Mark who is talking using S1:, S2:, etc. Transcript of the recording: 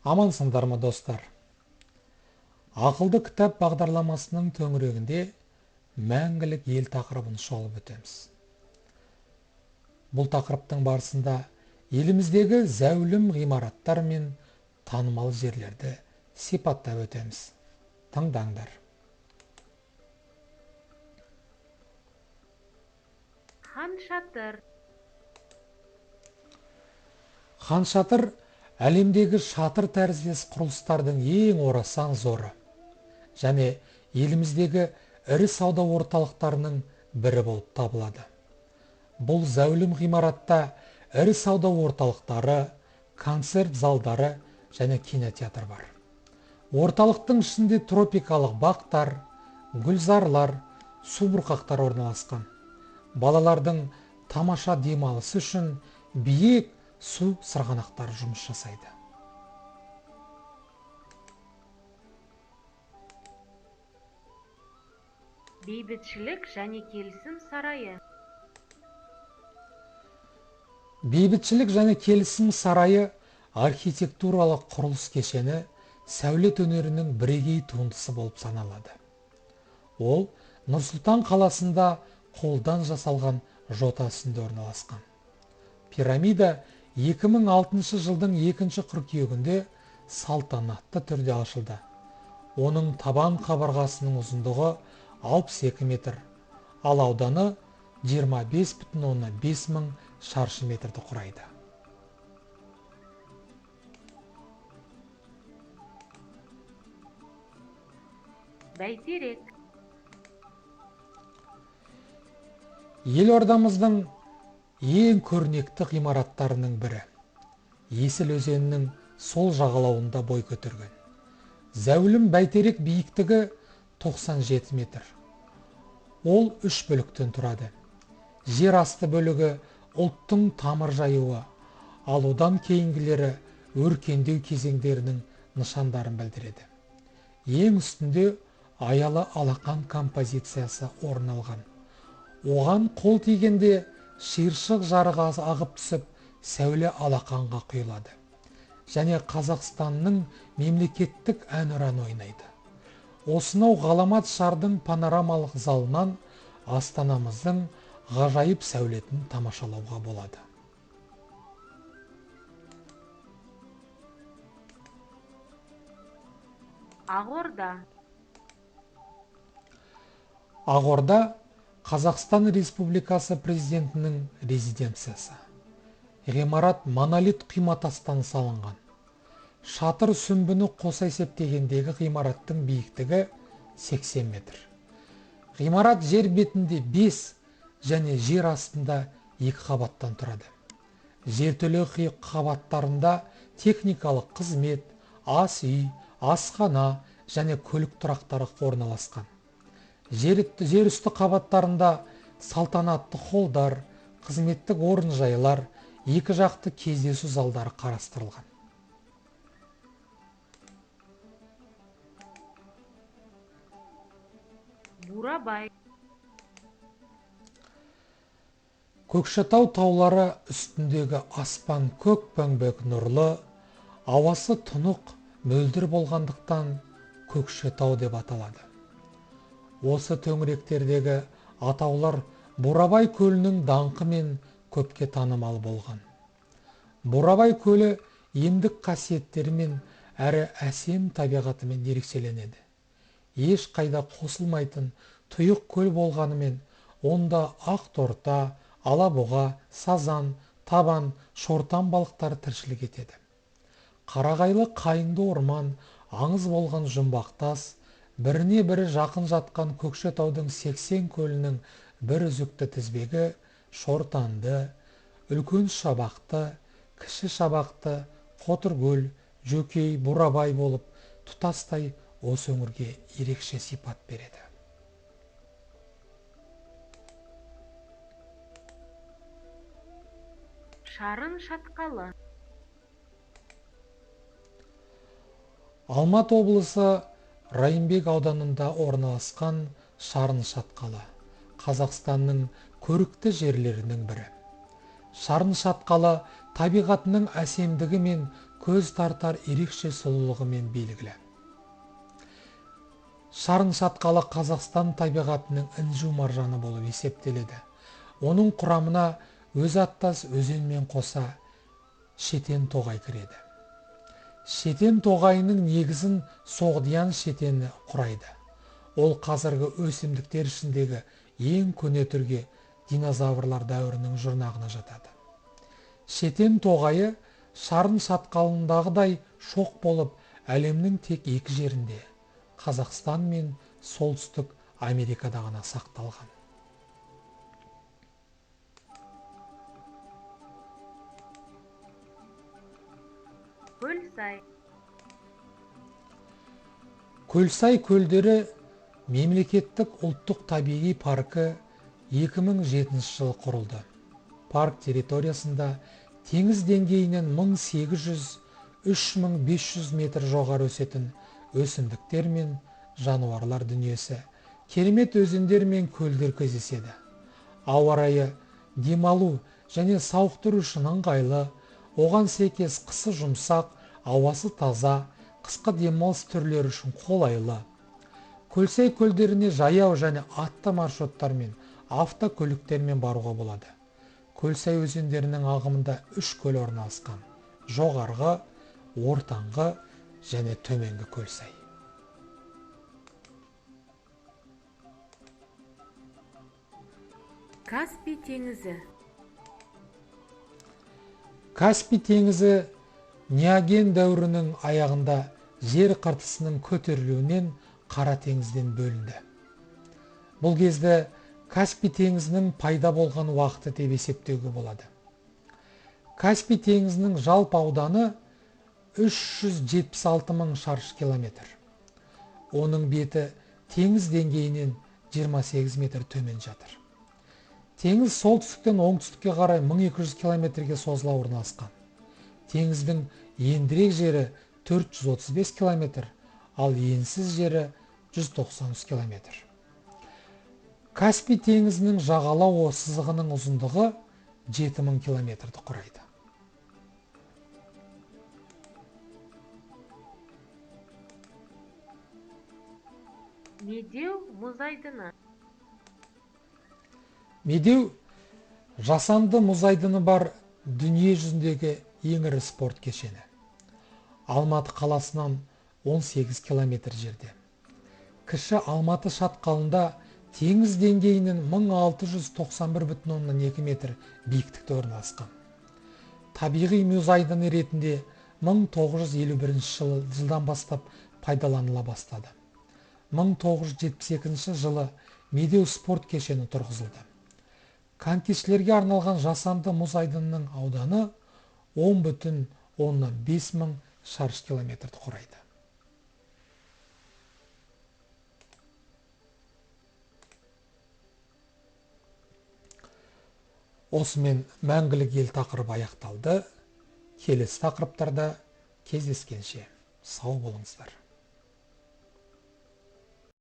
S1: Амансыңдар ма, достар? Ақылды кітап бағдарламасының төңірегінде мәңгілік ел тақырыбын шолып өтеміз. Бұл тақырыптың барысында еліміздегі зәулім ғимараттар мен танымал жерлерді сипаттап өтеміз. Тыңдаңдар.
S2: Хан Шатыр.
S1: Хан Шатыр әлемдегі шатыр тәріздес құрылыстардың ең орасан зоры және еліміздегі ірі сауда орталықтарының бірі болып табылады. Бұл зәулім ғимаратта ірі сауда орталықтары, концерт залдары және кинотеатр бар. Орталықтың ішінде тропикалық бақтар, гүлзарлар, су бұрқақтар орналасқан. Балалардың тамаша демалысы үшін биік су сырғанақтары жұмыс жасайды.
S2: Бейбітшілік және келісім сарайы.
S1: Бейбітшілік және келісім сарайы архитектуралық құрылыс кешені сәулет өнерінің бірегей туындысы болып саналады. Ол Нұр-Сұлтан қаласында қолдан жасалған жота үстінде орналасқан. Пирамида 2006 жылдың 2 қыркүйегінде салтанатты түрде ашылды. Оның табан қабырғасының ұзындығы 62 метр, ал ауданы 25,5 мың шаршы метрді құрайды.
S2: Бәйтерек.
S1: Елордамыздың ең көрнекті ғимараттарының бірі. Есіл өзенінің сол жағалауында бой көтерген. Зәулім Бәйтерек биіктігі 97 метр. Ол үш бөліктен тұрады. Жер асты бөлігі ұлттың тамыр жаюы, ал одан кейінгілері өркендеу кезеңдерінің нышандарын білдіреді. Ең үстінде аялы алақан композициясы орын алған. Оған қол тигенде шиыршық жарығы ағып түсіп, сәуле алақанға құйылады. Және Қазақстанның мемлекеттік әнұраны ойнайды. Осынау ғаламат шардың панорамалық залынан астанамыздың ғажайып сәулетін тамашалауға болады.
S2: Ақорда.
S1: Ақорда Қазақстан Республикасы президентінің резиденциясы. Ғимарат монолит құйматастан салынған. Шатыр сүмбіні қоса есептегендегі ғимараттың биіктігі 80 метр. Ғимарат жер бетінде 5 және жер астында 2 қабаттан тұрады. Жертөле қабаттарында техникалық қызмет, ас үй, асхана және көлік тұрақтары орналасқан. Жер үсті қабаттарында салтанатты холдар, қызметтік орынжайлар, екі жақты кездесу залдары қарастырылған.
S2: Бурабай.
S1: Көкшетау таулары үстіндегі аспан көк-пеңбек нұрлы, ауасы тұнық, мөлдір болғандықтан Көкшетау деп аталады. Осы төңіректердегі атаулар Бурабай көлінің даңқымен көпке танымал болған. Бурабай көлі емдік қасиеттерімен әрі әсем табиғатымен ерекшеленеді. Еш қайда қосылмайтын тұйық көл болғанымен онда ақ торта, алабұға, сазан, табан, шортан балықтары тіршілік етеді. Қарағайлы қайыңды орман, аңыз болған жұмбақтас, біріне бірі жақын жатқан Көкшетаудың 80 көлінің бір үзікті тізбегі Шортанды, Үлкен Шабақты, Кіші Шабақты, Қотыркөл, Жөкей, Бурабай болып тұтастай осы өңірге ерекше сипат береді.
S2: Шарын шатқалы.
S1: Алматы облысы Райымбек ауданында орналасқан Шарын шатқалы Қазақстанның көрікті жерлерінің бірі. Шарын шатқалы табиғатының әсемдігі мен көз тартар ерекше сұлулығымен белгілі. Шарын шатқалы Қазақстан табиғатының інжу маржаны болып есептеледі. Оның құрамына өз аттас өзенмен қоса Шетен тоғай кіреді. Шетен тоғайының негізін Соғдиян шетені құрайды. Ол қазіргі өсімдіктер ішіндегі ең көне түрге динозаврлар дәуірінің жұрнағына жатады. Шетен тоғайы Шарын шатқалындағыдай шоқ болып, әлемнің тек екі жерінде, Қазақстан мен Солтүстік Америкада ғана сақталған.
S2: Көлсай.
S1: Көлсай көлдері мемлекеттік ұлттық табиғи паркі 2007 жылы құрылды. Парк территориясында теңіз деңгейінен 1800-3500 метр жоғары өсетін өсімдіктер мен жануарлар дүниесі, керемет өзендер мен көлдер кездеседі. Ауа райы демалу және сауықтыру үшін ыңғайлы, оған сәйкес қысы жұмсақ, ауасы таза, қысқы демалыс түрлері үшін қолайлы. Көлсай көлдеріне жаяу және атты маршруттармен, автокөліктермен баруға болады. Көлсай өзендерінің ағымында 3 көл орналасқан: жоғарғы, ортаңғы және төменгі Көлсай.
S2: Каспий теңізі.
S1: Каспий теңізі неоген дәуірінің аяғында жер қыртысының көтерілуінен Қара теңізден бөлінді. Бұл кезде Каспий теңізінің пайда болған уақыты деп есептеуге болады. Каспий теңізінің жалпы ауданы 376 мың шаршы километр. Оның беті теңіз деңгейінен 28 метр төмен жатыр. Теңіз солтүстіктен оңтүстікке қарай 1200 километрге созыла орналасқан. Теңіздің ендірек жері 435 километр, ал енсіз жері 193 километр. Каспий теңізінің жағалау сызығының ұзындығы 7000 километрді құрайды.
S2: Медеу мұз айдыны.
S1: Медеу жасанды мұз айдыны бар дүние жүзіндегі ең ірі спорт кешені. Алматы қаласынан 18 километр жерде. Кіші Алматы шатқалында теңіз деңгейінен 1691,2 метр биіктікте орналасқан. Табиғи мұз айдыны ретінде 1951 жылдан бастап пайдаланыла бастады. 1972 жылы Медеу спорт кешені тұрғызылды. Конькишілерге арналған жасанды мұз айдынының ауданы 10,5 мың шаршы километрді құрайды. Осымен мәңгілік ел тақырыбы аяқталды. Келесі тақырыптарда кездескенше сау болыңыздар.